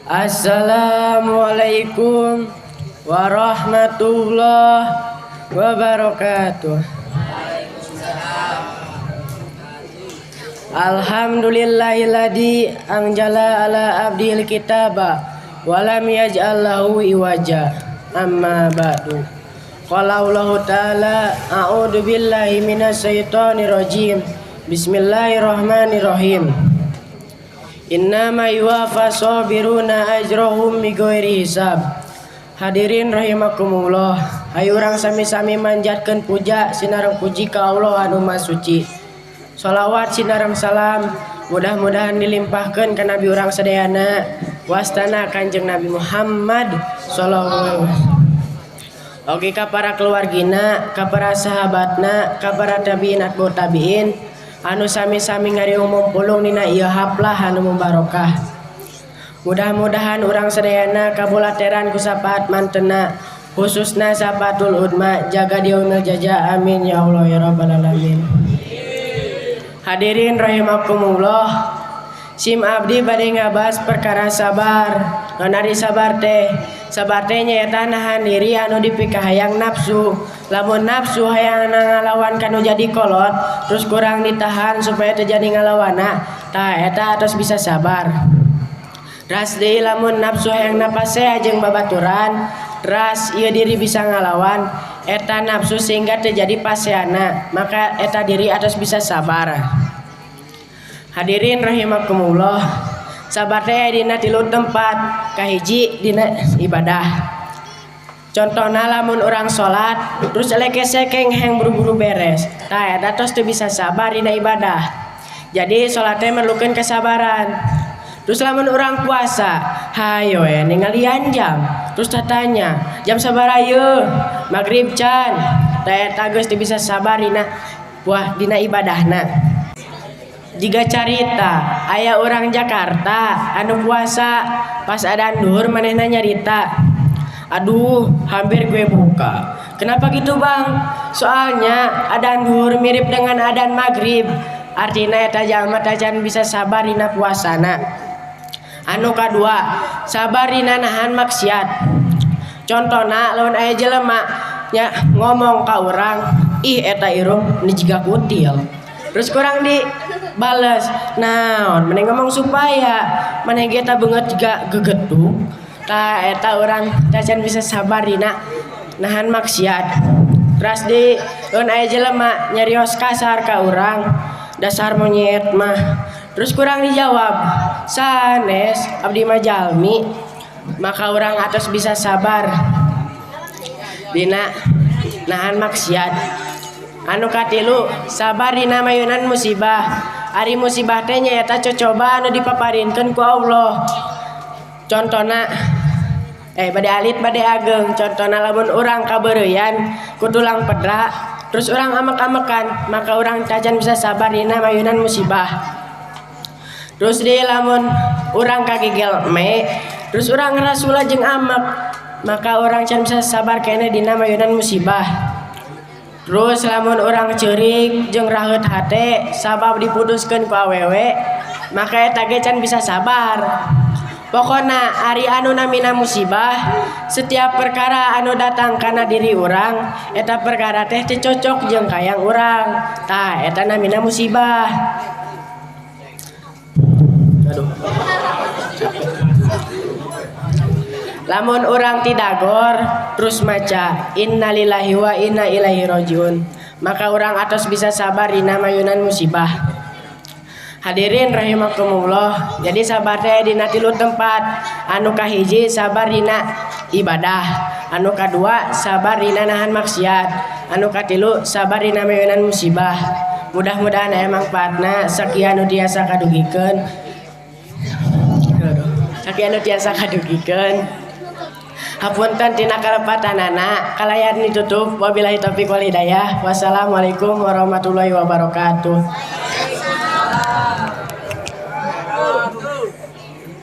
Assalamualaikum warahmatullahi wabarakatuh. Alhamdulillahilladzi anzala ala abdihil kitaba wa lam yaj'al lahu iwaja. Amma ba'du. Qala Allahu ta'ala a'udzu billahi minasyaitonir rajim. Bismillahirrahmanirrahim. Innama yuwaffa sabiruna ajrahum bighairi hisab. Hadirin rahimakumullah, hayu urang sami-sami manjatkeun puja sinareng puji ka Allah anu Maha Suci. Sholawat sinareng salam mudah-mudahan dilimpahkeun ka nabi urang sadayana, wastana Kanjeng Nabi Muhammad sallallahu alaihi wasallam. Oge ka para keluargina, ka para sahabatna, ka para tabiin atba'ut tabiin anu sami-sami ngariung mumpulung dina ieu haflah anu mubarokah. Mudah-mudahan urang sadayana kabulateran ku syafaat mantena, khususna syafaatul udzma jaga yaumil jaza, amin ya Allah ya rabbal alamin. Hadirin rahimakumullah, sim abdi bade ngabahas perkara sabar. Naon ari sabar teh? Sabar teh nyaeta nahan diri anu dipikahayang nafsu. Lamun nafsu hayang ngalawan kanu jadi kolot, terus kurang ditahan supaya teu jadi ngalawana, tah eta atos bisa sabar. Ras deui, lamun nafsu hayang napasea jeung babaturan, ras ieu diri bisa ngalawan eta nafsu sehingga terjadi paseana, maka eta diri atos bisa sabar. Hadirin rahimakumullah, sabar teh dina tilu tempat. Kahiji, dina ibadah. Contohna, lamun urang salat terus eleke sekeng hayang buru-buru beres, tah eta tos teu bisa sabar dina ibadah. Jadi salat teh merlukeun kesabaran. Terus lamun urang puasa, hayo we ningalian jam, terus tatanya jam sabaraha ieu, maghrib can, tah eta geus teu bisa sabar dina buah dina ibadahna. Jiga carita aya orang Jakarta anu puasa, pas adan duhur manehna nyarita, "Aduh, hampir gue buka." "Kenapa gitu, Bang?" "Soalnya adan duhur mirip dengan adan maghrib." Artinya eta jalma tacan bisa sabar dina puasana. Anu kadua, sabar dina nahan maksiat. Contohna, lamun aya jelema nya ngomong ka urang, "Ih, eta irung ni jiga kutil," terus kurang dibales, "Naon maneh ngomong supaya maneh ge eta beungeut jiga gegetuk?" Tah, eta urang tacan bisa sabar dina nahan maksiat. Terus di lamun aya jelema nyarios kasar ka urang, "Dasar monyet mah," terus kurang dijawab, "Sanes, abdi mah jalmi," maka urang atos bisa sabar dina nahan maksiat. Anu katilu, sabar dina mayunan musibah. Ari musibah teh nyaeta cocoba anu dipaparinkeun ku Allah. Contona bade alit bade ageng. Contona, lamun urang kabeureuyan ku tulang pedra, terus urang amek-amekan, maka urang tacan bisa sabar dina mayunan musibah. Terus di lamun urang kagigel me, terus urang ngarasula jeung amek, maka urang can bisa sabar keneh dina mayunan musibah. Terus lamun urang ceurik jeung raheut hate sabab diputuskeun ku awewe, maka eta ge can bisa sabar. Pokona ari anu namina musibah, setiap perkara anu datang kana diri urang, eta perkara teh teu cocok jeung kayang urang, tah eta namina musibah. Aduh, capek. Lamun urang tidagor terus maca innalillahi wa inna ilaihi rajiun, maka urang atos bisa sabar dina mayunan musibah. Hadirin rahimakumullah, jadi sabar teh dina tilu tempat. Anu kahiji, sabar dina ibadah. Anu kadua, sabar dina nahan maksiat. Anu katilu, sabar dina mayunan musibah. Mudah-mudahan aya mangfaatna. Sakian nu tiasa kadugikeun. Aduh, sakian nu tiasa kadugikeun. Hapunten tina kalepatanana, kalayan ditutup. Wabillahi taufiq wal hidayah. Wassalamualaikum warahmatullahi wabarakatuh.